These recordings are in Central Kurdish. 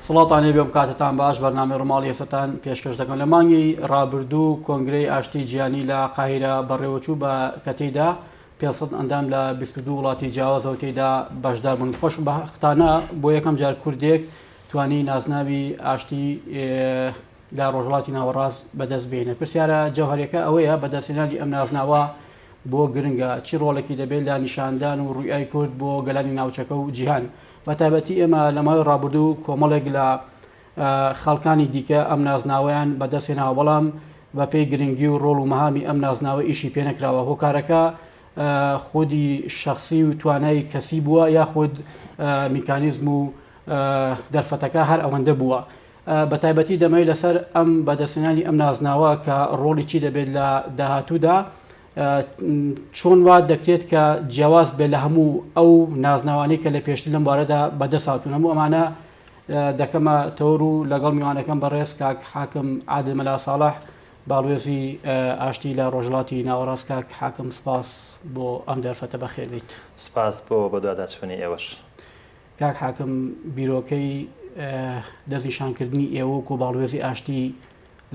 سڵاوتان لێبێ ئەم کاتەتان باش بەرنامەی ڕووماڵی هەفتەتان پێشکەش دەکەم لە مانگی ڕابردوو کۆنگرەی ئاشتی جیهانی لە قاهیرە بەڕێوەچوو بە کە تێیدا 500 ئەندام لە 22 وڵاتی جیاوازەوە تێیدا بەشدار بوون خۆشبەختانە بۆ یەکەم جار کوردێک توانی نازناوی ئاشتی لە ڕۆژهەڵاتی ناوەڕاست بەدەست بێنێت. پرسیارە جەوهەریەکە ئەوەیە بەدەستهێنانی ئەم نازناوە بۆ گرنگە؟ چی ڕۆڵێکی دەبێت لە نیشاندان و ڕوئیای کورد بۆ گەلانی ناوچەکە و جیهان؟ بە تایبەتی ئێمە لە ماوەی ڕابردوو کۆمەڵێک لە خەڵکانی دیکە ئەم نازناوەیان بەدەستهێناوە بەڵام بەپێی گرنگی و ڕۆڵ و مەهامی ئەم نازناوە ئیشی پێنەکراوە هۆکارەکە خودی شخصی و توانای کەسی بووە یاخود میکانیزم و دەرفەتەکە هەر ئەوەندە بووە بەتایبەتی دەمەوێت لەسەر ئەم بەدەستهێنانی ئەم نازناوە کە ڕۆڵی چی دەبێت لە داهاتوودا چۆن وا دەکرێت کە جیاواز بێت لە هەموو ئەو نازناوانەی کە لە پێشتر لەم بارەدا بەدەست هاتوون هەموو ئەمانە دەکەمە تەور و لەگەڵ میوانەکەم بەڕێز کاک حاکم عادل مەلا ساڵح باڵوێزی ئاشتی لە ڕۆژهەڵاتی ناوەڕاست کاک حاکم سپاس بۆ ئەم دەرفەتە بەخێربێیت. سپاس بۆ بەدواداچوونی ئێوەش. کاک حاکم بیرۆکەی دەستنیشانکردنی ئێوە وەکو باڵوێزی ئاشتی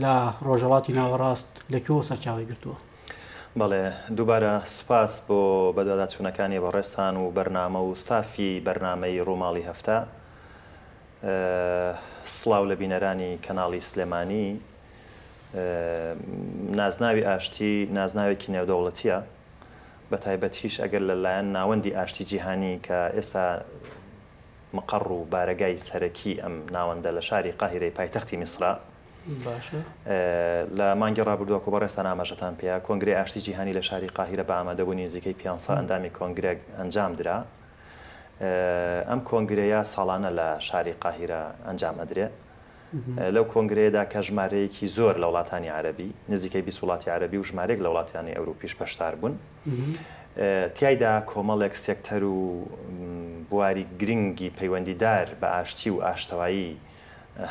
لە ڕۆژهەڵاتی ناوەڕاست لە کوێوە سەرچاوەی گرتووە؟ بەڵێ، دووبارە سوپاس بۆ بەدواداچوونەکانی بەڕێزتان و بەرنامە و ستافی بەرنامەی ڕووماڵی هەفتە. سڵاو لە بینەرانی کەناڵی سلێمانی. نازناوی ئاشتی نازناوێکی نێودەوڵەتییە. بەتایبەتیش ئەگەر لە لایەن ناوەندی ئاشتی جیهانی کە ئێستا مقەڕ و بارەگای سەرەکی ئەم ناوەندە لە شاری قاهیرەی پایتەختی میسرە. لە مانگی ڕابردووە کە بەڕێزتان ئاماژەتان پێیا، کۆنگرەی ئاشتی جیهانی لە شاری قاهیرە بە ئامادەبوونی نزیکەی 500 ئەندامی کۆنگرە ئەنجام درا. ئەم کۆنگرەیە ساڵانە لە شاری قاهیرە ئەنجام ئەدرێ. لەو کۆنگرەیەدا کە ژمارەیەکی زۆر لە وڵاتانی عەرەبی، نزیکەی 20 وڵاتی عەرەبی و ژمارەیەک لە وڵاتانی ئەوروپیش بەشدار بوون. تیایدا کۆمەڵێک سێکتەر و بواری گرنگی پەیوەندیدار بە ئاشتی و ئاشتەوایی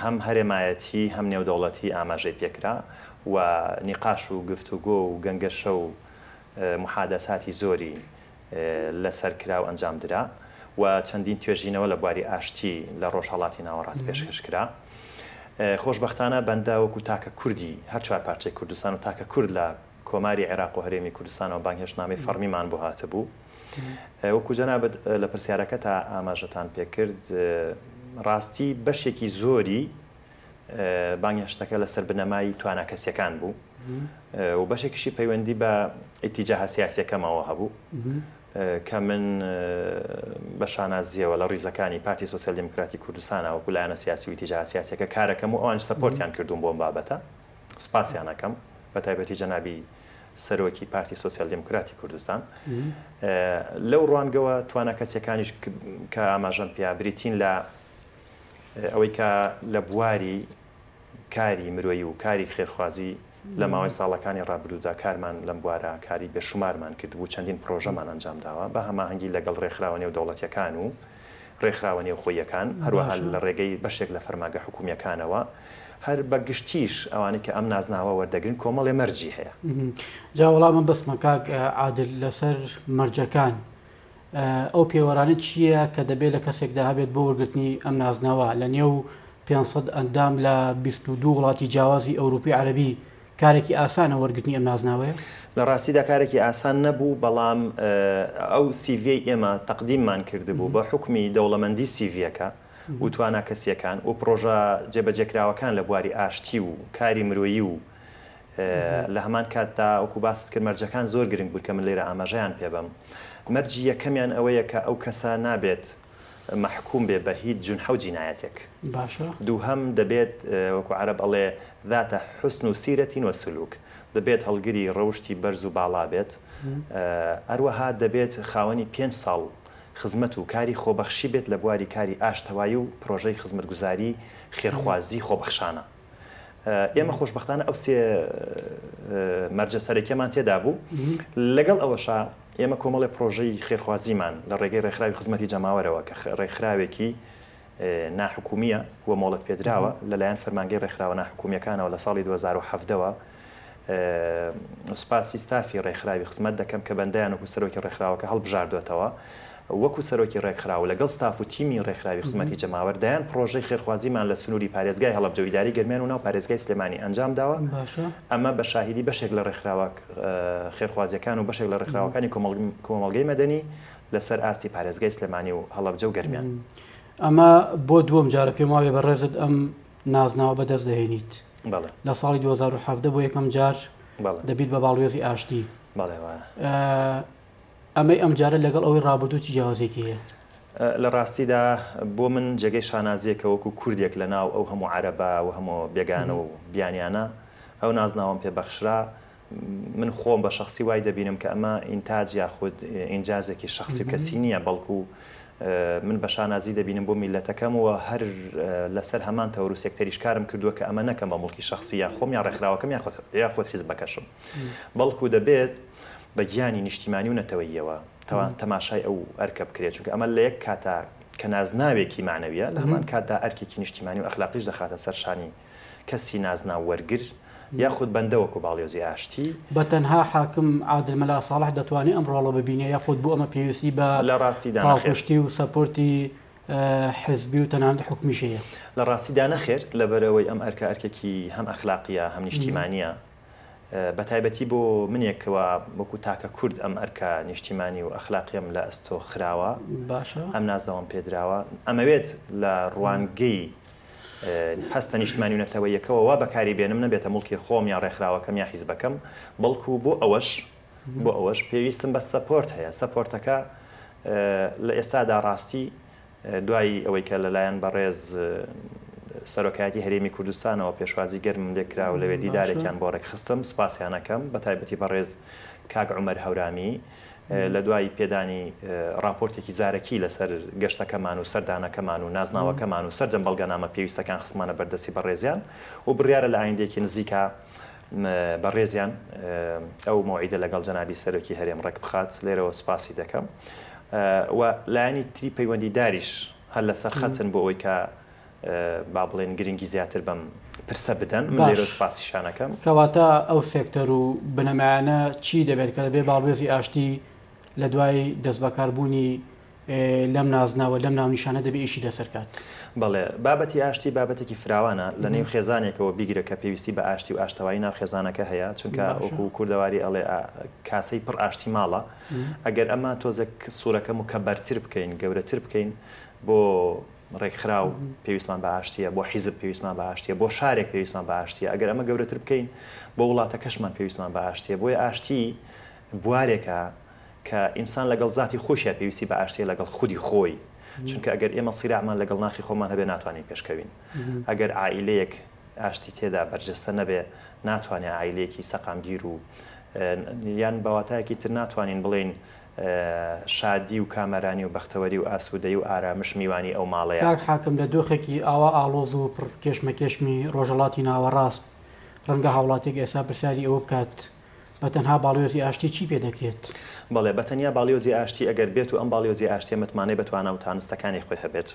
هەم هەرێمایەتی هەم نێودەوڵەتی ئاماژەی پێکرا و نیقاش و گفتوگۆ و گەنگەشە و موحادەساتی زۆری لەسەر کرا و ئەنجام درا و چەندین توێژینەوە لە بواری ئاشتی لە ڕۆژهەڵاتی ناوەڕاست پێشکەش کرا. خۆشبەختانە بەندە وەکو تاکە کوردی هەر چوار پارچەی کوردستان و تاکە کورد لە کۆماری عێراق و هەرێمی کوردستانەوە بانگهێشتنامەی فەڕمیمان بۆ هاتبوو. وەکو جەنابت لە پرسیارەکەتا ئاماژەتان پێکرد ڕاستی بەشێکی زۆری بانگهێشتەکە لەسەر بنەمای توانا کەسیەکان بوو و بەشێکیشی پەیوەندی بە ئیتیجاهە سیاسیەکەمەوە هەبوو کە من بە شانازیەوە لە ڕیزەکانی پارتی سۆسیال دیموکراتی کوردستانە وەکو لایەنە سیاسی و ئیتیجاهە سیاسیەکە کارەکەم و ئەوانیش support یان کردووم بۆ ئەم بابەتە سوپاسیان ئەکەم بە تایبەتی جەنابی سەرۆکی پارتی سۆسیال دیموکراتی کوردستان لەو ڕوانگەوە توانا کەسیەکانیش کە ئاماژەم پیا بریتین لە ئەوەی کە لە بواری کاری مرۆیی و کاری خێرخوازی لە ماوەی ساڵەکانی ڕابردوودا کارمان لەم بوارە کاری بێشومارمان کردبوو، چەندین پڕۆژەمان ئەنجام داوە بە هەماهەنگی لەگەڵ ڕێکخراوە نێودەوڵەتییەکان و ڕێکخراوە نێوخۆییەکان، هەروەها لە ڕێگەی بەشێک لە فەرمانگە حکوومییەکانەوە. هەر بە گشتیش ئەوانەی کە ئەم نازناوە وەردەگرن کۆمەڵێ مەرجی هەیە. جا وەڵا مەبەستمە کاک عادل لەسەر مەرجەکان ئەو پێوەرانە چییە کە دەبێت لە کەسێکدا هەبێت بۆ وەرگرتنی ئەم نازناوە؟ لە نێو 500 ئەندام لە 22 وڵاتی جیاوازی ئەوروپی عەرەبی کارێکی ئاسانە وەرگرتنی ئەم نازناوەیە؟ لە ڕاستیدا کارێکی ئاسان نەبوو، بەڵام ئەو سیڤیەی ئێمە تەقدیممان کردبوو بە حوکمی دەوڵەمەندی سیڤیەکە و توانا کەسییەکان و پڕۆژە جێبەجێکراوەکان لە بواری ئاشتی و کاری مرۆیی و لە هەمان کاتدا وەکو باست کرد مەرجەکان زۆر گرنگ بوون کە من لێرە ئاماژەیان پێ بەم. مەرجی یەکەمیان ئەوەیە کە ئەو کەسە نابێت مەحکوم بێ بە هیچ جونحە و جینایەتێک. باشە. دووهەم دەبێت وەکو عەرەب ئەڵێ ذات حسن سیرە و سلوک دەبێت هەڵگری ڕەوشتی بەرز و باڵا بێت. هەروەها دەبێت خاوەنی پێنج ساڵ خزمەت و کاری خۆبەخشی بێت لە بواری کاری ئاشتەوایی و پرۆژەی خزمەتگوزاری خێرخوازی خۆبەخشانە. ئێمە خۆشبەختانە ئەو سێ مەرجە سەرەکیەمان تێدا بوو لەگەڵ ئەوەشا ئێمە کۆمەڵی پرۆژەی خێرخوازیمان لە ڕێگەی ڕێکخراوی خزمەتی جەماوەرەوە کە ڕێکخراوێکی ناحکومیە و مۆڵەت پێدراوە لەلایەن فەرمانگەی ڕێکخراوە ناحکومیەکانەوە لە ساڵی 2017ەوە سوپاسی ستافی ڕێکخراوی خزمەت دەکەم کە بەندەیان وەکو سەرۆکی ڕێکخراوەکە هەڵبژاردۆتەوە. وەکو سەرۆکی ڕێکخراو لەگەڵ ستاف و تیمی ڕێکخراوی خزمەتی جەماوەر دەیان پڕۆژەی خێرخوازیمان لە سنووری پارێزگای هەڵەبجە و ئیدارەی گەرمیان و ناو پارێزگای سلێمانی ئەنجام داوە، ئەمە بە شاهیدی بەشێک لە ڕێکخراوە خێرخوازییەکان و بەشێک لە ڕێکخراوەکانی کۆمەڵگەی مەدەنی لەسەر ئاستی پارێزگای سلێمانی و هەڵەبجە و گەرمیان. ئەمە بۆ دووەم جارە پێم وابێ بەڕێزت ئەم نازناوە بەدەست دەهێنیت. بەڵێ. لە ساڵی 2017 بۆ یەکەم جار بەڵێ. دەبیت بە باڵوێزی ئاشتی. بەڵێ وایە. ئەمەی ئەمجارە لەگەڵ ئەوەی ڕابردوو چ جیاوازیەکی هەیە؟ لە ڕاستیدا بۆ من جێگەی شانازییە کە وەکو کوردێک لە ناو ئەو هەموو عەرەبە و هەموو بێگانە و بیانیانە ئەو نازناوەم پێ بەخشرا. من خۆم بە شەخسی وای دەبینم کە ئەمە ئینتاج یاخود ئینجازێکی شەخسی و کەسی نییە بەڵکو من بە شانازی دەبینم بۆ میللەتەکەم و هەر لەسەر هەمان تەوەر و سێکتەریش کارم کردووە کە ئەمە نەکەم بە موڵکی شەخسی یان خۆم یان ڕێکخراوەکەم یاخود حیزبەکەشم بەڵکو دەبێت بە گیانی نیشتیمانی و نەتەوەییەوە تەماشای ئەو ئەرکە بکرێت، چونکە ئەمە لە یەک کاتا کە نازناوێکی مەعنەویە، لە هەمان کاتدا ئەرکێکی نیشتیمانی و ئەخلاقیش دەخاتە سەر شانی کەسی نازناو وەرگر یاخود بەندە وەکو باڵیۆزی ئاشتی. بە تەنها حاکم عادل مەلا ساڵح دەتوانێ ئەم ڕۆڵە ببینێ یاخود بۆ ئەمە پێویستی بە لە ڕاستیدا نەخێر. پاڵپشتی و سەپۆرتی حزبی و تەنانەت حکومیش هەیە؟ لە ڕاستیدا نەخێر، لەبەرئەوەی ئەم ئەرکە ئەرکێکی هەم ئەخلاقییە هەم نیشتیمانییە، بەتایبەتی بۆ منێک کەوا وەکو تاکە کورد ئەم ئەرکە نیشتیمانی و ئەخلاقیەم لە ئەستۆ خراوە، باشە. ئەم نازناوەم پێدراوە، ئەمەوێت لە ڕوانگەی هەستە نیشتمانی و نەتەوەییەکەوە وا بەکاری بێنم نەبێتە موڵکی خۆم یا ڕێکخراوەکەم یا حیزبەکەم، بەڵکو بۆ ئەوەش بۆ ئەوەش پێویستم بە support هەیە، support ەکە لە ئێستادا ڕاستی دوای ئەوەی کە لەلایەن بەڕێز سەرۆکایەتی هەرێمی کوردستانەوە پێشوازی گەرمم لێکرا و لەوێ دیدارێکیان بۆ ڕێکخستم، سوپاسیان ئەکەم، بەتایبەتی بەڕێز کاک عومەر هەورامی لە دوای پێدانی ڕاپۆرتێکی زارەکی لەسەر گەشتەکەمان و سەردانەکەمان و نازناوەکەمان و سەرجەم بەڵگەنامە پێویستەکان خستمانە بەردەستی بەڕێزیان و بڕیارە لە ئایندەیەکی نزیکا بەڕێزیان ئەو مەوعیدە لەگەڵ جەنابی سەرۆکی هەرێم ڕێکبخات، لێرەوە سوپاسی دەکەم و لایەنی تری پەیوەندیداریش هەر لەسەر خەتن بۆ ئەوەی کە با بڵێن گرنگی زیاتر بەم پرسە بدەن، من لێرەوە سوپاسیشیان ئەکەم. کەواتە ئەو سێکتەر و بنەمایانە چی دەبێت کە دەبێت باڵوێزی ئاشتی لە دوای دەستبەکاربوونی لەم نازناوە، لەم ناونیشانە دەبێ ئیشی لەسەر کات. بەڵێ، بابەتی ئاشتی بابەتێکی فراوانە، لە نێو خێزانێکەوە بیگرە کە پێویستی بە ئاشتی و ئاشتەوایی ناو خێزانەکە هەیە، چونکە وەکو کوردەواری ئەڵێ کاسەی پڕ ئاشتی ماڵە، ئەگەر ئەمە تۆزێک سوورەکە موکەبەرتر بکەین، گەورەتر بکەین، بۆ ڕێکخراو پێویستمان بە ئاشتییە، بۆ حیزب پێویستمان بە ئاشتییە، بۆ شارێک پێویستمان بە ئاشتییە، ئەگەر ئەمە گەورەتر بکەین، بۆ وڵاتەکەشمان پێویستمان بە ئاشتییە، بۆیە ئاشتی بوارێکە کە ئینسان لەگەڵ زاتی خۆیشیا پێویستی بە ئاشتیە لەگەڵ خودی خۆی چونکە ئەگەر ئێمە سیراعمان لەگەڵ ناخی خۆمان هەبێ ناتوانین پێشکەوین ئەگەر عائیلەیەک ئاشتی تێدا بەرجەستە نەبێ ناتوانێ عائیلەیەکی سەقامگیر و یان بە واتایەکی تر ناتوانین بڵێین شادی و کامەرانی و بەختەوەری و ئاسوودەی و ئارامش میوانی ئەو ماڵەیە. کاک حاکم لە دۆخێکی ئاوا ئاڵۆز و پڕ کێشمەکێشمی ڕۆژهەڵاتی ناوەڕاست ڕەنگە هاوڵاتیەک ئێستا پرسیاری ئەوە بکات بە تەنها باڵیۆزی ئاشتی چی پێ دەکرێت؟ بەڵێ، بە تەنیا باڵیۆزی ئاشتی ئەگەر بێت و ئەم باڵیۆزی ئاشتیە متمانەی بە توانا و تانستەکانی خۆی هەبێت،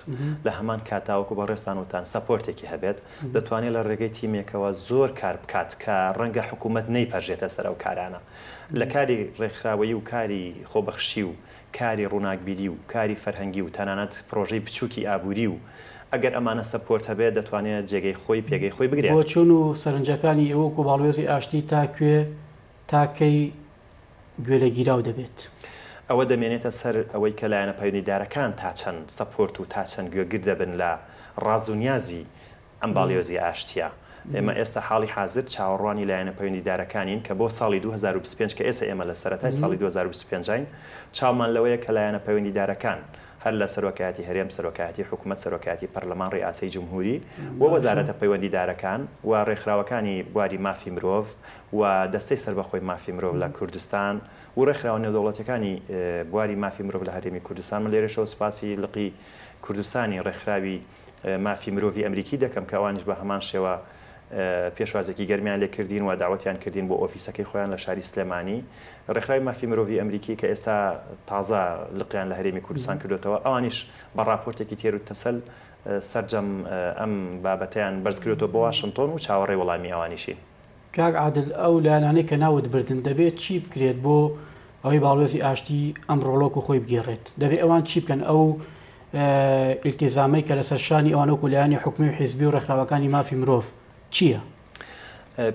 لە هەمان کاتدا وەکو بەڕێزتان وتتان support ێکی هەبێت، دەتوانێت لە ڕێگەی تیمێکەوە زۆر کار بکات کە ڕەنگە حکوومەت نەیپەرژێتە سەر ئەو کارانە. لە کاری ڕێکخراوەیی و کاری خۆبەخشی و کاری ڕووناکبیری و کاری فەرهەنگی و تەنانەت پڕۆژەی بچووکی ئابووری و ئەگەر ئەمانە support هەبێت دەتوانێت جێگەی خۆی پێگەی خۆی بگرێت. بۆچوون و سەرنجەکانی ئێوە وەکو باڵوێزی ئاشتی تا کوێ، تا کەی گوێلێگیراو دەبێت؟ ئەوە دەمێنێتە سەر ئەوەی کە لایەنە پەیوەندیدارەکان تا چەند support و تا چەند گوێگر دەبن لە ڕاز و نیازی ئەم باڵیۆزی ئاشتییە. ئێمە ئێستا حاڵی حازر چاوەڕوانی لایەنە پەیوەندیدارەکانین کە بۆ ساڵی 2025 کە ئێستا ئێمە لە سەرەتای ساڵی 2025 ین چاومان لەوەیە کە لایەنە پەیوەندیدارەکان هەر لە سەرۆکایەتی هەرێم، سەرۆکایەتی حکومەت، سەرۆکایەتی پەرلەمان، ڕیئاسەی جمهوری و وەزارەتە پەیوەندیدارەکان و ڕێکخراوەکانی بواری مافی مرۆڤ و دەستەی سەربەخۆی مافی مرۆڤ لە کوردستان و ڕێکخراوە نێودەوڵەتیەکانی بواری مافی مرۆڤ لە هەرێمی کوردستان من لێرەشەوە سوپاسی لقی کوردستانی ڕێکخراوی مافی مرۆڤی ئەمریکی دەکەم کە ئەوانیش بە هەمان شێوە پێشوازێکی گەرمیان لێ کردین و داوەتیان کردین بۆ ئۆفیسەکەی خۆیان لە شاری سلێمانی. ڕێکخراوی مافی مرۆڤی ئەمریکی کە ئێستا تازە لقیان لە هەرێمی کوردستان کردۆتەوە، ئەوانیش بە ڕاپۆرتێکی تێر و تەسەل سەرجەم ئەم بابەتەیان بەرز کردۆتەوە بۆ واشنتۆن و چاوەڕێی وەڵامی ئەوانیشین. کاک عادل ئەو لایەنانەی کە ناوت بردن دەبێت چی بکرێت بۆ. ئەوەی باڵوێزی ئاشتی ئەم ڕۆڵە وەکو خۆی بگێڕێت؟ دەبێ ئەوان چی بکەن؟ ئەو ئیلتیزامەی کە لەسەر شانی ئەوان وەکو لایەنی حکومی و حیزبی و ڕێکخراوەکانی مافی مرۆڤ چییە؟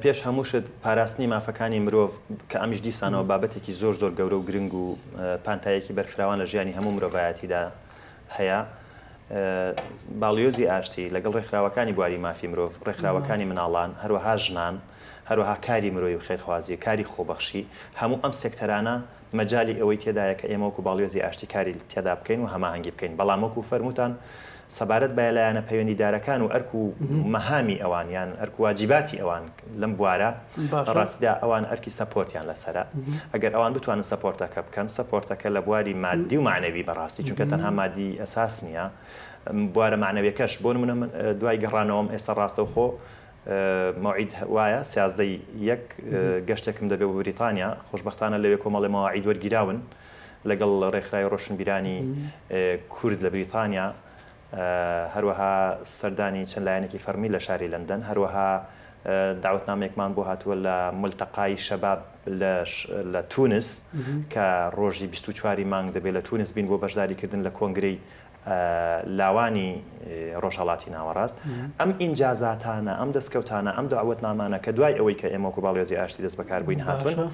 پێش هەموو شت پاراستنی مافەکانی مرۆڤ کە ئەمیش دیسانەوە بابەتێکی زۆر زۆر گەورە و گرنگ و پانتاییەکی بەرفراوان لە ژیانی هەموو مرۆڤایەتیدا هەیە. باڵیۆزی ئاشتی لەگەڵ ڕێکخراوەکانی بواری مافی مرۆڤ، ڕێکخراوەکانی مناڵان، هەروەها ژنان، هەروەها کاری مرۆیی و خێرخوازی و کاری خۆبەخشی، هەموو ئەم سێکتەرانە مەجالی ئەوەی تێدایە کە ئێمە وەکو باڵیۆزی ئاشتی کاری تێدا بکەین و هەماهەنگی بکەین. بەڵام وەکو فەرمووتان سەبارەت بە لایەنە پەیوەندیدارەکان و ئەرک و مەهامی ئەوان یان ئەرک و واجیباتی ئەوان لەم بوارە، لە ڕاستیدا ئەوان ئەرکی support یان لەسەرە. ئەگەر ئەوان بتوانن support ەکە بکەن، support ەکە لە بواری ماددی و مەعنەوی بە ڕاستی، چونکە تەنها ماددی ئەساس نییە، بوارە مەعنەویەکەش، بۆ نموونە من دوای گەڕانەوەم ئێستا ڕاستەوخۆ مەوعید وایە 13 ی یەک گەشتێکم دەبێ بۆ بریتانیا، خۆشبەختانە لەوێ کۆمەڵێ مەواعید وەرگیراون لەگەڵ ڕێکخراوی ڕۆشنبیرانی کورد لە بریتانیا، هەروەها سەردانی چەند لایەنێکی فەڕمی لە شاری لەندەن، هەروەها داوەتنامەیەکمان بۆ هاتووە لە مولتەقای شەباب لە تونس کە ڕۆژی 24 ی مانگ دەبێت لە تونس بین بۆ بەشداریکردن لە کۆنگرەی لاوانی ڕۆژهەڵاتی ناوەڕاست. ئەم ئینجازاتانە، ئەم دەستکەوتانە، ئەم دەعوەتنامانە کە دوای ئەوەی کە ئێمە وەکو باڵیۆزی ئاشتی دەستبەکار بووین هاتوون،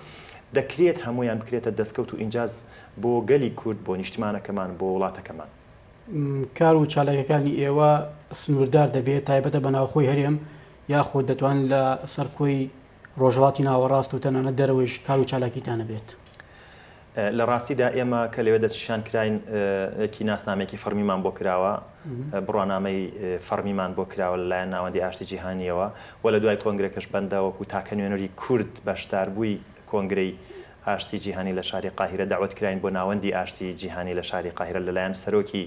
دەکرێت هەموویان بکرێتە دەستکەوت و ئینجاز بۆ گەلی کورد، بۆ نیشتمانەکەمان، بۆ وڵاتەکەمان. کار و چالاکیەکانی ئێوە سنووردار دەبێت تایبەتە بە ناوخۆی هەرێم یاخود دەتوانن لە سەر کۆی ڕۆژهەڵاتی ناوەڕاست و تەنانەت دەرەوەیش کار و چالاکیتان هەبێت؟ لە ڕاستیدا ئێمە کە لەوێ دەستنیشان کراین یەکی ناسنامەیەکی فەڕمیمان بۆ کراوە، بڕوانامەی فەڕمیمان بۆ کراوە لەلایەن ناوەندی ئاشتی جیهانییەوە و لە دوای کۆنگرەکەش بەندە وەکو تاکە نوێنەری کورد بەشداربووی کۆنگرەی ئاشتی جیهانی لە شاری قاهیرە دەعوەت کراین بۆ ناوەندی ئاشتی جیهانی لە شاری قاهیرە لەلایەن سەرۆکی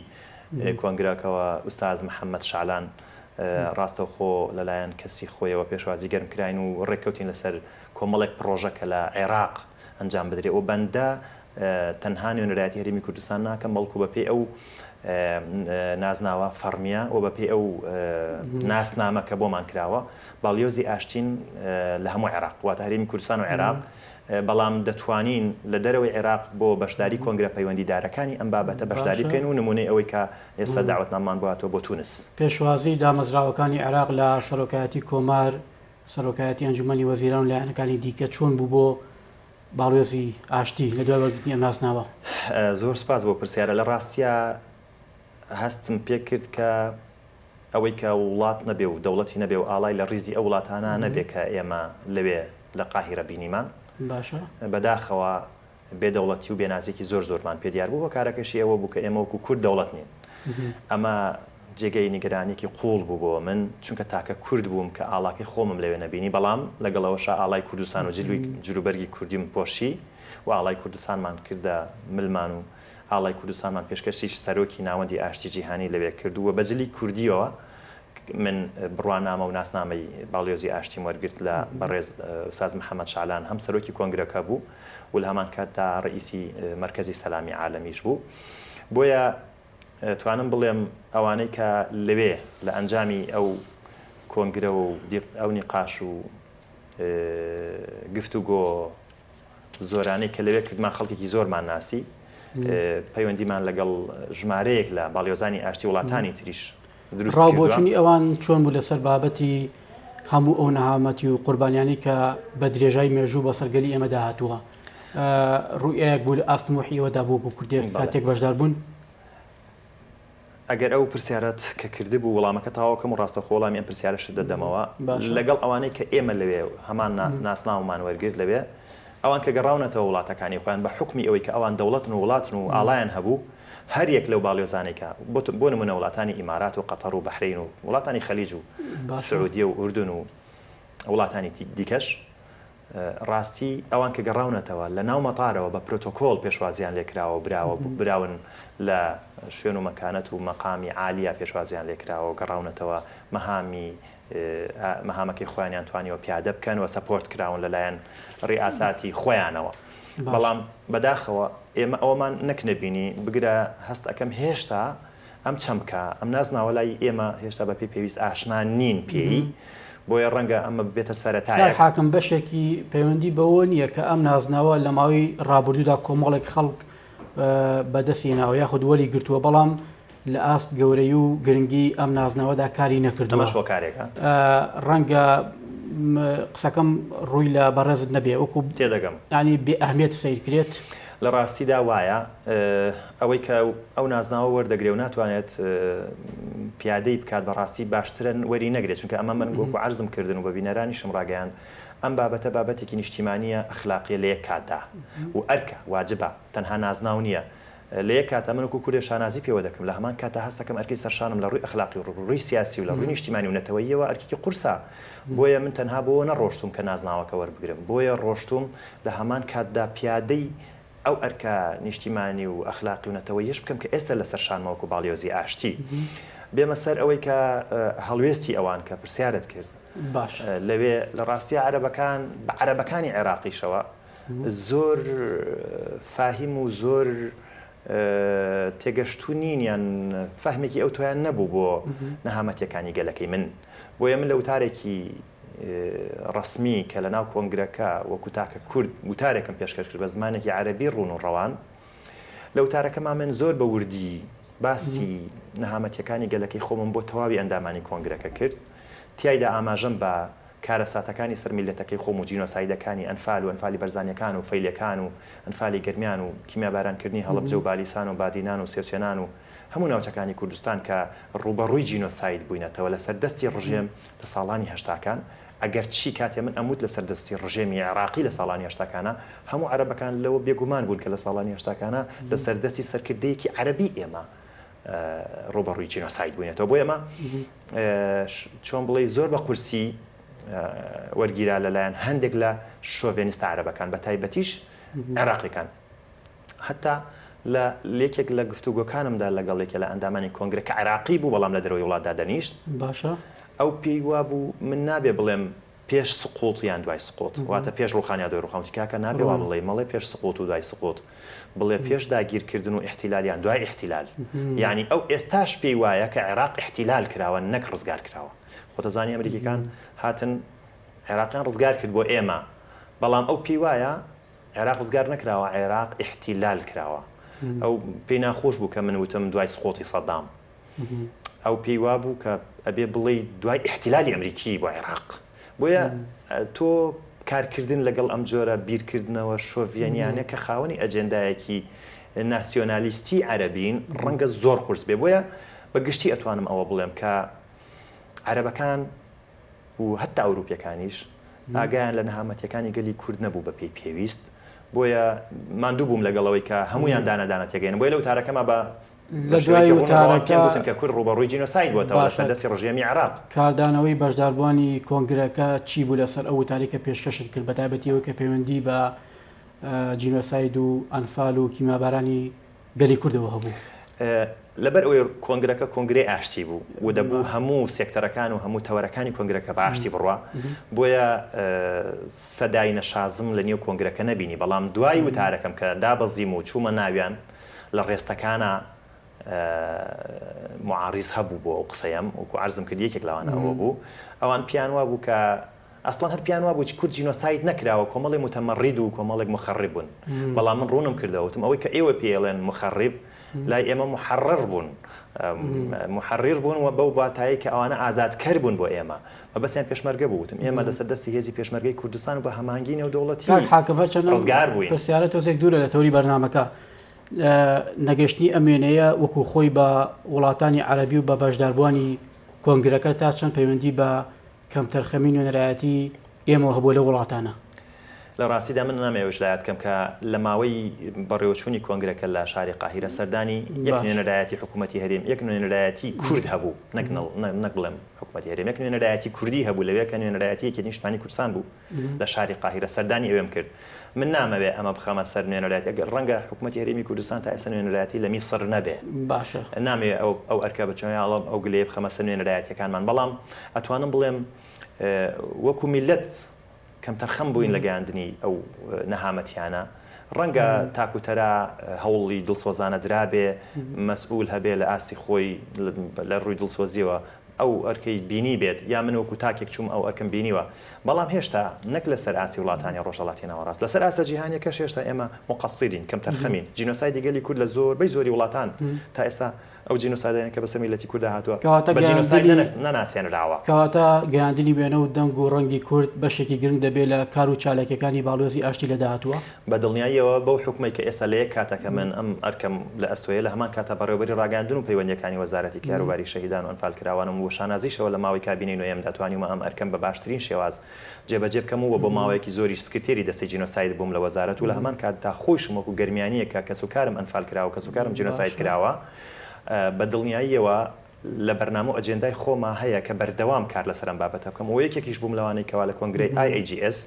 کۆنگرەکەوە ئوستاز محەمەد شەعلان ڕاستەوخۆ لەلایەن کەسی خۆیەوە پێشوازی گەرم کراین و ڕێککەوتین لەسەر کۆمەڵێک پڕۆژە کە لە عێراق ئەنجام بدرێ و بەندە تەنها نوێنەرایەتی هەرێمی کوردستان ناکەم بەڵکو بەپێی ئەو نازناوە فەڕمیە و بەپێی ئەو ناسنامە کە بۆمان کراوە باڵیۆزی ئاشتین لە هەموو عێراق واتە هەرێمی کوردستان و عێراق بەڵام دەتوانین لە دەرەوەی عێراق بۆ بەشداری کۆنگرە پەیوەندیدارەکانی ئەم بابەتە بەشداری بکەین و نمونەی ئەوەی کە ئێستا داوەتناممان بۆ هاتووە بۆ تونس. پێشوازی دامەزراوەکانی عێراق لە سەرۆکایەتی کۆمار، سەرۆکایەتی ئەنجومەنی وەزیران و لایەنەکانی دیکە چۆن بوو بۆ باڵیۆزی ئاشتی لە دوای وەرگرتنی ئەم ناسناوە؟ زۆر سوپاس بۆ پرسیارە. لە ڕاستیا هەستم پێ کرد کە ئەوەی کە وڵات نەبێ و دەوڵەتی نەبێ و ئاڵای لە ڕیزی ئەو وڵاتانە نەبێ کە ئێمە لەوێ لە قاهیرە بینیمان، باشە. بەداخەوە بێ دەوڵەتی و بێ نازێکی زۆر زۆرمان پێ دیار بوو، هۆکارەکەشی ئەوە بوو کە ئێمە وەکوو کورد دەوڵەت نین. ئەمە جێگەی نیگەرانییەکی قووڵ بوو بۆ من، چونکە تاکە کورد بووم کە ئاڵاکەی خۆمم لەوێ نەبینی، بەڵام لەگەڵ ئەوەشا ئاڵای کوردستان و جلوبەرگی کوردیم پۆشی و ئاڵای کوردستانمان کردە ملمان و ئاڵای کوردستانمان پێشکەشی سەرۆکی ناوەندی ئاشتی جیهانی لەوێ کرد و بە جلی کوردییەوە من بڕوانامە و ناسنامەی باڵیۆزی ئاشتیم وەرگرت لە بەڕێز ئوستاز محەمەد شەعلان هەم سەرۆکی کۆنگرەکە بوو و لە هەمان کاتدا ڕەئیسی مەرکەزی سەلامی عالەمیش بوو. بۆیە توانم بڵێم ئەوانەی کە لەوێ لە ئەنجامی ئەو کۆنگرە و ئەو نیقاش و گفتوگۆ زۆرانەی کە لەوێ کردمان خەڵکێکی زۆرمان ناسی، پەیوەندیمان لەگەڵ ژمارەیەک لە باڵیۆزانی ئاشتی وڵاتانی تریش دروست ڕاو کردووە. بۆچونی ئەوان چۆن بوو لەسەر بابەتی هەموو ئەو نەهامەتی و قوربانیانەی کە بە درێژای مێژوو بەسەر گەلی ئێمەدا هاتووە؟ ڕوئیایەک بوو لە ئاست تموحی ئێوەدا بوو وەکو کوردێک بەڵێ. کاتێک بەشدار بوون؟ ئەگەر ئەو پرسیارەت کە کردبوو وڵامەکە تەواو کەم و ڕاستەوخۆ وەڵامی ئەم پرسیارەشت دەدەمەوە. باشە. لەگەڵ ئەوانەی کە ئێمە لەوێ هەمان ناسناومان وەرگرت لەوێ، ئەوان کە گەڕاونەتەوە وڵاتەکانی خۆیان بە حوکمی ئەوەی کە ئەوان دەوڵەتن و وڵاتن و ئاڵایان هەبوو، هەر یەک لەو باڵیۆزانەی کە بۆ بۆ نموونە وڵاتانی ئیمارات و قەتەڕ و بەحرەین و وڵاتانی خەلیج و باشە. سعودیە و ئوردن و وڵاتانی دیکەش، ڕاستی ئەوان کە گەڕاونەتەوە لە ناو مەتارەوە بە پرۆتۆکۆڵ پێشوازیان لێ کراوە و براوە براون لە شوێن و مەکانەت و مەقامی عالیا پێشوازیان لێ کراوە و گەڕاونەتەوە مەهامی مەهامەکەی خۆیانیان توانیوە پیادە بکەن و support کراون لە لایەن ڕیئاساتی خۆیانەوە بەڵام بەداخەوە ئێمە ئەوەمان نەک نەبینی بگرە هەست ئەکەم هێشتا ئەم چەمکە، ئەم نازناوە لای ئێمە هێشتا بەپێی پێویست ئاشنا نین پێی. بۆیە ڕەنگە ئەمە ببێتە کاک سەرەتایەک. حاکم بەشێکی پەیوەندی بەوە نییە کە ئەم نازناوە لە ماوەی ڕابردوودا کۆمەڵێک خەڵک بەدەستی هێناوە یاخود وەری گرتووە بەڵام لە ئاست گەورەی و گرنگی ئەم نازناوەدا کاری نەکردووە. ئەمەش هۆکارێکە. ڕەنگە قسەکەم ڕووی لە بەڕێزت نەبێ وەکو تێدەگەم. یانی بێ ئەهمیەت سەیر کرێت. لە ڕاستیدا وایە. ئەوەی کە ئەو نازناوە وەردەگرێ و ناتوانێت پیادەی بکات بە ڕاستی باشترە وەری نەگرێت چونکە ئەمە من وەکو عەرزم کردن و بە بینەرانیشم ڕاگەیاند ئەم بابەتە بابەتێکی نیشتیمانییە ئەخلاقییە لە یەک کاتدا و ئەرکە، واجبە، تەنها نازناو نییە. لە یەک کاتا من وەکو کوردێک شانازی پێوە دەکەم، لە هەمان کاتا هەست دەکەم ئەرکی سەرشانم لە ڕووی ئەخلاقی و ڕووی سیاسی و لە ڕووی نیشتیمانی و نەتەوەییەوە ئەرکێکی قورسە. بۆیە من تەنها بۆوە نەڕۆشتووم کە نازناوەکە وەربگرم، بۆیە ڕۆشتووم لە هەمان کاتدا پیادەی ئەو ئەرکە نیشتیمانی و ئەخلاقی و نەتەوەییەش بکەم کە ئێستا لەسەر شانمە وەکو باڵیۆزی ئاشتی. بێمە سەر ئەوەی کە هەڵوێستی ئەوان کە پرسیارت کرد. باش. لەوێ لە ڕاستیا عەرەبەکان، بە عەرەبەکانی عێراقیشەوە، زۆر فاهیم و زۆر تێگەشتوو نین یان فەهمێکی ئەوتۆیان نەبوو بۆ نەهامەتیەکانی گەلەکەی من. بۆیە من لە وتارێکی ڕەسمی کە لەناو کۆنگرەکە وەکو تاکە کورد وتارێکم پێشکەش کرد بە زمانێکی عەرەبی ڕوون و ڕەوان، لە وتارەکەما من زۆر بە وردی باسی نەهامەتیەکانی گەلەکەی خۆمم بۆ تەواوی ئەندامانی کۆنگرەکە کرد. تیایدا ئاماژەم بە کارەساتەکانی سەر میللەتەکەی خۆم و جینۆسایدەکانی ئەنفال و ئەنفالی بەرزانیەکان و فەیلیەکان و ئەنفالی گەرمیان و کیمیابارانکردنی هەڵەبجە و بالیسان و بادینان و سێوچێنان و هەموو ناوچەکانی کوردستان کە ڕووبەڕووی جینۆساید بووینەتەوە لەسەر دەستی ڕژێم لە ساڵانی هەشتاکان ئەگەر چی کاتێ من ئەموت لەسەر دەستی ڕژێمی عێراقی لە ساڵانی هەشتاکانا هەموو عەرەبەکان لەوە بێگومان بوون کە لە ساڵانی هەشتاکانا لەسەر دەستی سەرکردەیەکی عەرەبی ئێمە ڕووبەڕووی جینۆساید بووینەتەوە بۆ ئێمە چۆن بڵێی زۆر بە قورسی وەرگیرا لەلایەن هەندێک لە شۆڤێنیستە عەرەبەکان بە تایبەتیش عێراقیەکان هەتا لە یەکێک لە گفتوگۆکانمدا لەگەڵ یەکێ لە ئەندامانی کۆنگرە کە عێراقی بوو بەڵام لە دەرەوەی وڵات دادەنیشت باشە ئەو پێی وابوو من نابێ بڵێم پێش سقوط یان دوای سقوط واتە پێش ڕوخان یا دوای ڕوخان وتی کاکە نابێ وا بڵێی مەڵێ پێش سقوط و دوای سقوط بڵێ پێش داگیرکردن و ئیحتیلال یان دوای ئیحتیلال یانی ئەو ئێستاش پێی وایە کە عێراق ئیحتیلال کراوە نەک ڕزگار کراوە خۆتەزانی ئەمریکیەکان هاتن عێراقیان ڕزگار کرد بۆ ئێمە بەڵام ئەو پێی وایە عێراق ڕزگار نەکراوە عێراق ئیحتیلال کراوە ئەو پێی ناخۆش بوو کە من وتم دوای سقوطی سەدام ئەو پێی وابوو کە ئەبێ بڵێی دوای ئیحتیلالی ئەمریکی بۆ عێراق. بۆیە تۆ کارکردن لەگەڵ ئەم جۆرە بیرکردنەوە شۆڤیەنیانە کە خاوەنی ئەجێندایەکی ناسیۆنالیستی عەرەبین ڕەنگە زۆر قورس بێ. بۆیە بە گشتی ئەتوانم ئەوە بڵێم کە عەرەبەکان و هەتا ئەوروپیەکانیش ئاگایان لە نەهامەتیەکانی گەلی کورد نەبوو بە پێی پێویست. بۆیە ماندوو بووم لەگەڵ ئەوەی کە هەموویان دانە دانە تێگەیەنم. بۆیە لە وتارەکەما بە لە دوای وتارەکە گوتم کە کورد ڕووبەڕووی جینۆساید بۆتەوە لەسەر دەستی ڕژێمی عێراق. کاردانەوەی بەشداربووانی کۆنگرەکە چی بوو لەسەر ئەو وتارەی کە پێشکەشت کرد، بەتایبەتی ئەوەی کە پەیوەندی بە جینۆساید و ئەنفال و کیمیابارانی گەلی کوردەوە هەبوو؟ لەبەر ئەوەی کۆنگرەکە کۆنگرەی ئاشتی بوو و دەبوو هەموو سێکتەرەکان و هەموو تەوەرەکانی کۆنگرەکە بە ئاشتی بڕوا، بۆیە سەدای نەشازم لە نێو کۆنگرەکە نەبینی، بەڵام دوای وتارەکەم کە دابەزیم و چوومە ناویان، لە ڕێستەکانا موعاریز هەبوو بۆ ئەو قسەیەم، وەکو عەرزم کرد یەکێک لەوانە ئەوە بوو، ئەوان پێیان وابوو کە ئەسڵەن هەر پێیان وابوو کورد جینۆساید نەکراوە، کۆمەڵێک موتەمەڕید و کۆمەڵێک موخەڕیب بوون، بەڵام من ڕوونم کردەوە وتم ئەوەی کە ئێوە پێی ئەڵێن موخەڕیب لای ئێمە موحەڕڕ بوون، موحەڕڕ بوون و بەو واتایەی کە ئەوانە ئازادکەر بوون بۆ ئێمە، مەبەستیان پێشمەرگە بوو، وتم ئێمە لەسەر دەستی هێزی پێشمەرگەی کوردستان و بە هەماهەنگی نێودەوڵەتی کاک حاکم هەرچەند ئەم ڕزگار بووین. پرسیارە تۆزێک دوورە لە تەوری بەرنامەکە، نەگەشتنی ئەم وێنەیە وەکو خۆی بە وڵاتانی عەرەبی و بە بەشداربووانی کۆنگرەکە تا چەند پەیوەندی بە کەمتەرخەمی نوێنەرایەتی ئێمەوە هەبووە لەو وڵاتانە؟ لە ڕاستیدا من نامەوێ وشلایەت بکەم کە لە ماوەی بەڕێوەچوونی کۆنگرەکە لە شاری قاهیرە سەردانی یەک نوێنەرایەتی حکوومەتی هەرێم، یەک نوێنەرایەتی کورد هەبوو، نەک نەک بڵێم حکوومەتی هەرێم، یەک نوێنەرایەتی کوردی هەبوو لەوێ کە نوێنەرایەتی یەکێتی نیشتمانی کوردستان بوو لە شاری قاهیرە سەردانی ئەوێم کرد. من نامەوێ ئەمە بخەمە سەر نوێنەرایەتی، ئەگەر ڕەنگە حکوومەتی هەرێمی کوردستان تا ئێستا نوێنەرایەتی لە میسر نەبێ. باشە. نامەوێ ئەو ئەو ئەرکە بچم یا ئەو گلەیە بخەمە سەر نوێنەرایەتییەکانمان، بەڵام ئەتوانم بڵێم وەکوو میللەت کەمتەرخەم بووین لە گەیاندنی ئەو نەهامەتیانە. ڕەنگە تاک و تەرا هەوڵی دڵسۆزانە درابێ، مەسئول هەبێ لە ئاستی خۆی لە ڕووی دڵسۆزییەوە. ئەو ئەرکەی بینی بێت یا من وەکو تاکێک چووم ئەو ئەرکەم بینیوە بەڵام هێشتا نەک لەسەر ئاستی وڵاتانی ڕۆژهەڵاتی ناوەڕاست لەسەر ئاستە جیهانیەکەش هێشتا ئێمە موقەسیرین کەمتەرخەمین جینۆسایدی گەلی کورد لە زۆربەی زۆری وڵاتان تا ئێستا ئەو جینۆسایدانە کە بەسەر میللەتی کوردا هاتووە کەواتە بە جینۆساید گەیاندنی نەناسێنراوە. کەواتە گەیاندنی وێنە و دەنگ و ڕەنگی کورد بەشێکی گرنگ دەبێ لە کار و چالاکیەکانی باڵیۆزی ئاشتی لە داهاتووە؟ بە دڵنیاییەوە بەو حوکمەی کە ئێستا لە یەک کاتا کە من ئەم ئەرکەم لە ئەستۆیە لە هەمان کاتا بەڕێوەبەری ڕاگەیاندن و پەیوەندییەکانی وەزارەتی کاروباری شەهیدان و ئەنفالکراوانم و بە شانازیشەوە لە ماوەی کابینەی نۆیەمدا توانیومە ئەم ئەرکەم بە باشترین شێواز جێبەجێ بکەم و بۆ ماوەیەکی زۆریش سکرتێری دەستەی جینۆساید بووم لە وەزارەت و لە هەمان کاتدا خۆیشم وەکو گەرمیانییەک کە کەسوکارم ئەنفال کراوە کەسوکارم جینۆساید کراوە بە دڵنیاییەوە لە بەرنامە و ئەجێندای خۆما هەیە کە بەردەوام کار لەسەر ئەم بابەتە بکەم و یەکێکیش بووم لەوانەی کەوا لە کۆنگرەی IAGS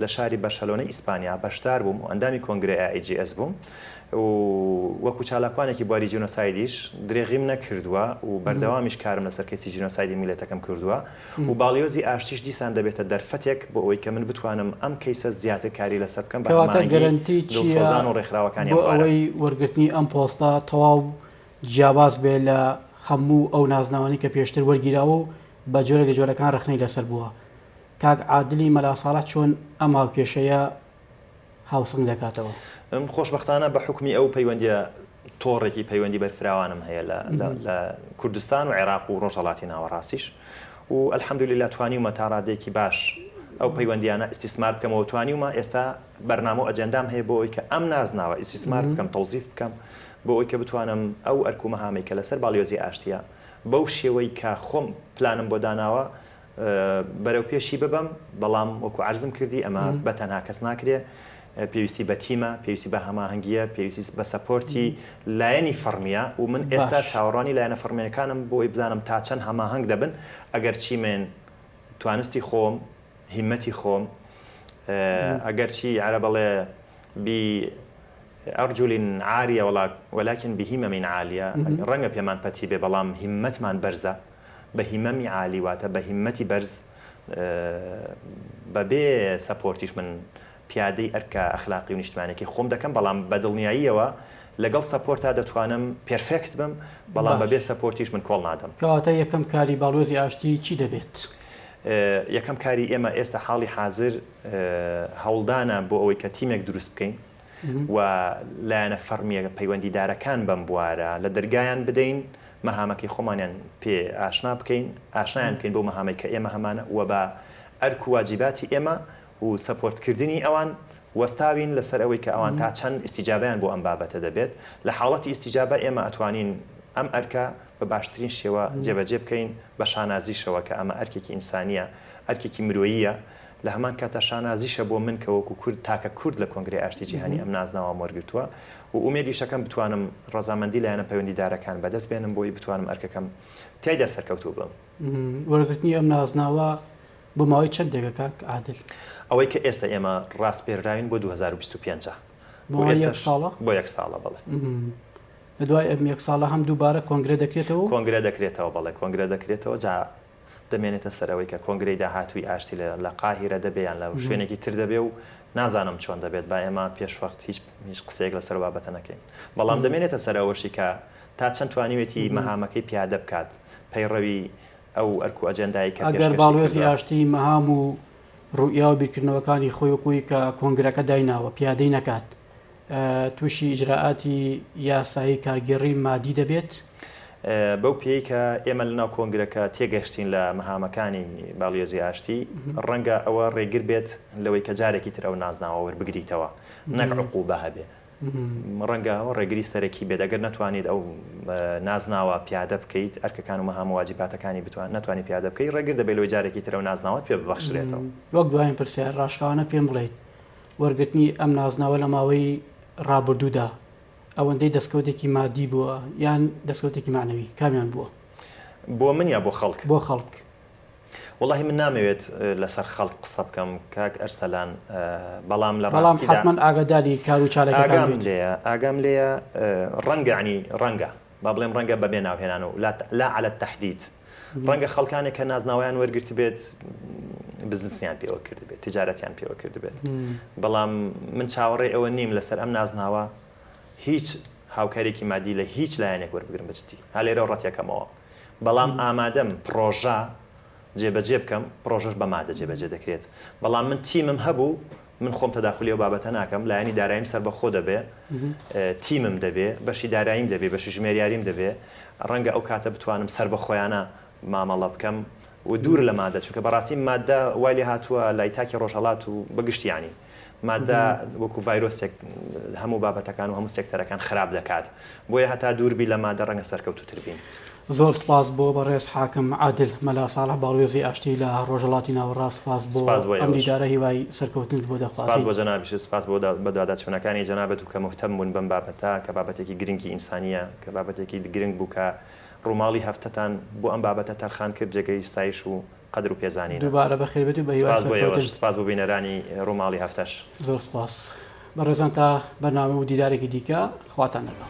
لە شاری بەرشەلۆنەی ئیسپانیا بەشدار بووم و ئەندامی کۆنگرەی IAGS بووم و وەکو چالاکوانێکی بواری جینۆسایدیش درێغیم نەکردووە و بەردەوامیش کارم لەسەر کەیسی جینۆسایدی میللەتەکەم کردووە و باڵیۆزی ئاشتیش دیسان دەبێتە دەرفەتێک بۆ ئەوەی کە من بتوانم ئەم کەیسە زیاتر کاری لەسەر بکەم بە کەواتە هەماهەنگی گەرەنتی چییە دڵسۆزان و ڕێکخراوەکانی بۆ ئەم بوارە. ئەوەی وەرگرتنی ئەم پۆستە تەواو جیاواز بێ لە هەموو ئەو نازناوانەی کە پێشتر وەرگیراوە و بە جۆرێک لە جۆرەکان ڕەخنەی لەسەر بووە؟ کاک عادلی مەلا ساڵح چۆن ئەم هاوکێشەیە هاوسەنگ دەکاتەوە؟ من خۆشبەختانە بە حوکمی ئەو پەیوەندییە تۆڕێکی پەیوەندی بەرفراوانم هەیە لە لە کوردستان و عێراق و ڕۆژهەڵاتی ناوەڕاستیش و الحمدللە توانیومە تا ڕادەیەکی باش ئەو پەیوەندیانە ئیستیسمار بکەمەوە توانیومە ئێستا بەرنامە و ئەجێندام هەیە بۆ ئەوەی کە ئەم نازناوە ئیستیسمار بکەم تەوزیف بکەم بۆ ئەوەی کە بتوانم ئەو ئەرک و مەهامەی کە لەسەر باڵیۆزی ئاشتییە بەو شێوەی کە خۆم پلانم بۆ داناوە بەرەو پێشی ببەم، بەڵام وەکو عەرزم کردی ئەمە بە تەنها کەس ناکرێ، پێویستی بە تیمە، پێویستی بە هەماهەنگییە، پێویستی بە support ی لایەنی فەڕمییە و من ئێستا باش. چاوەڕوانی لایەنە فەڕمییەکانم بۆ ئەوەی بزانم تا چەند هەماهەنگ دەبن، ئەگەرچی من توانستی خۆم، هیمەتی خۆم، ئەگەرچی عەرەب ئەڵێ بی ارجل عاریە ولکن بهمم عالیە، ڕەنگە پێمان پەتی بێ بەڵام هیمەتمان بەرزە، بە هیمەمی عالی واتە بە هیمەتی بەرز بە بێ support یش من پیادەی ئەرکە ئەخلاقی و نیشتمانیەکەی خۆم دەکەم بەڵام بە دڵنیاییەوە لەگەڵ support ا دەتوانم perfect بم بەڵام بە باش. بێ support یش من کۆڵ نادەم. کەواتە یەکەم کاری باڵیۆزی ئاشتی چی دەبێت؟ یەکەم کاری ئێمە ئێستا حاڵی حازر هەوڵدانە بۆ ئەوەی کە تیمێک دروست بکەین و لایەنە فەڕمییە پەیوەندیدارەکان بەم بوارە لە دەرگایان بدەین مەهامەکەی خۆمانیان پێ ئاشنا بکەین، ئاشنایان بکەین بەو مەهامەی کە ئێمە هەمانە و بە ئەرک و واجیباتی ئێمە و support کردنی ئەوان وەستاوین لەسەر ئەوەی کە ئەوان تا چەند ئیستیجابەیان بۆ ئەم بابەتە دەبێت. لە حاڵەتی ئیستیجابە ئێمە ئەتوانین ئەم ئەرکە بە باشترین شێوە جێبەجێ بکەین بە شانازیشەوە کە ئەمە ئەرکێکی ئینسانییە، ئەرکێکی مرۆییە، لە هەمان کاتدا شانازیشە بۆ من کە وەکو کورد تاکە کورد لە کۆنگرەی ئاشتی جیهانی ئەم نازناوەم وەرگرتووە و ئومێدیشەکەم بتوانم ڕەزامەندی لایەنە پەیوەندیدارەکان بەدەست بێنم بۆی بتوانم ئەرکەکەم تیایدا سەرکەوتوو بم. وەرگرتنی ئەم نازناوە بۆ ماوەی چەندێکە کاک عادل؟ ئەوەی کە ئێستا ئێمە ڕاسپێرراوین بۆ 2025 ە. بۆ ماوەی یەک ساڵە؟ بۆ یەک ساڵە بەڵێ. لە دوای ئەم یەک ساڵە هەم دووبارە کۆنگرە دەکرێتەوە و؟ کۆنگرە دەکرێتەوە بەڵێ کۆنگرە دەکرێتەوە جا دەمێنێتە سەر ئەوەی کە کۆنگرەی داهاتووی ئاشتی لە لە قاهیرە دەبێ یان لە شوێنێکی تر دەبێ و نازانم چۆن دەبێت با ئێمە پێش وەخت هیچ هیچ قسەیەک لەسەر ئەو بابەتە نەکەین بەڵام دەمێنێتە سەر ئەوەشی کە تا چەند توانیوێتی مەهامەکەی پیادە بکات پەیڕەوی ئەو ئەرک و ئەجێندایەی کە ئەگەر پێشکەشی باڵوێزی کردووە. ئاشتی مەهام و ڕوئیا و بیرکردنەوەکانی خۆی وەکووی کە کۆنگرەکە دایناوە پیادەی نەکات تووشی ئیجرائاتی یاسایی کارگێڕی مادی دەبێت؟ بەو پێیەی کە ئێمە لەناو کۆنگرەکە تێگەشتین لە مەهامەکانی باڵیۆزی ئاشتی، ڕەنگە ئەوە ڕێگر بێت لەوەی کە جارێکی تر ئەو نازناوە وەربگریتەوە، نەک عقوبە هەبێ. ڕەنگە ئەوە ڕێگری سەرەکی بێت، ئەگەر نەتوانیت ئەو نازناوە پیادە بکەیت، ئەرکەکان و مەهام و واجیباتەکانی بتوان نەتوانی پیادە بکەیت، ڕێگر دەبێت لەوەی جارێکی تر ئەو نازناوەت پێ ببەخشرێتەوە. وەک دوایین پرسیار، ڕاشکاوانە پێم بڵێیت وەرگرتنی ئەم نازناوە لە ماوەی ڕابردوودا ئەوەندەی دەستکەوتێکی مادی بووە یان دەستکەوتێکی مەعنەوی کامیان بووە؟ بۆ من یا بۆ خەڵک؟ بۆ خەڵک. وەڵاهی من نامەوێت لەسەر خەڵک قسە بکەم کاک ئەرسەلان بەڵام لە بەڵام ڕاستیدا حەتمەن ئاگاداری کار و چالاکیەکان ئاگام بیت. لێیە ئاگام لێیە ڕەنگە یانی ڕەنگە با بڵێم ڕەنگە بەبێ ناوهێنان و لا علی التحدید ڕەنگە خەڵکانێک کە نازناوەیان وەرگرتبێت بزنسیان پێوە کردبێت تجارەتیان پێوە کردبێت بەڵام من چاوەڕێی ئەوە نیم لەسەر ئەم نازناوە هیچ هاوکاریەکی مادی لە هیچ لایەنێک وەربگرم بە جدی ها لێرەوە ڕەتیەکەمەوە. بەڵام ئامادەم پڕۆژە جێبەجێ بکەم، پڕۆژەش بە مادە جێبەجێ دەکرێت. بەڵام من تیمم هەبوو، من خۆم تەداخولی ئەو بابەتە ناکەم، لایەنی داراییم سەربەخۆ دەبێ، تیمم دەبێ، بەشی داراییم دەبێ، بەشی ژمێریاریم دەبێ، ڕەنگە ئەو کاتە بتوانم سەربەخۆیانە مامەڵە بکەم و دوور لە مادە، چونکە بەڕاستی مادە وای لێ هاتووە لای تاکی ڕۆژهەڵات و بە گشتی یانی مادە وەکو ڤایرۆسێک هەموو بابەتەکان و هەموو سێکتەرەکان خراپ دەکات، بۆیە هەتا دوور بی لە مادە ڕەنگە سەرکەوتووتر بین. زۆر سپاس بۆ بەڕێز حاکم عادل مەلا ساڵح باڵوێزی ئاشتی لە ڕۆژهەڵاتی ناوەڕاست سپاس بۆ ئەم دیدارە هیوای سەرکەوتنت بۆ دەخوازین. سپاس بۆ جەنابیشت سپاس بۆ بەدواداچوونەکانی جەنابت و کە موهتەم بوون بەم بابەتە کە بابەتێکی گرنگی ئینسانییە کە بابەتێکی گرنگ بوو کە ڕووماڵی هەفتەتان بۆ ئەم بابەتە تەرخان کرد جێگەی ستایش و قەدر و پێزانینە. دووبارە بەخێربێیت و بەهیوای سپاس بۆ ئێوەش سەرکەوتن. سپاس بۆ بینەرانی ڕووماڵی هەفتەش. زۆر سپاس بەڕێزان تا بەرنامە و دیدارێکی دیکە خواتان لەگەڵ.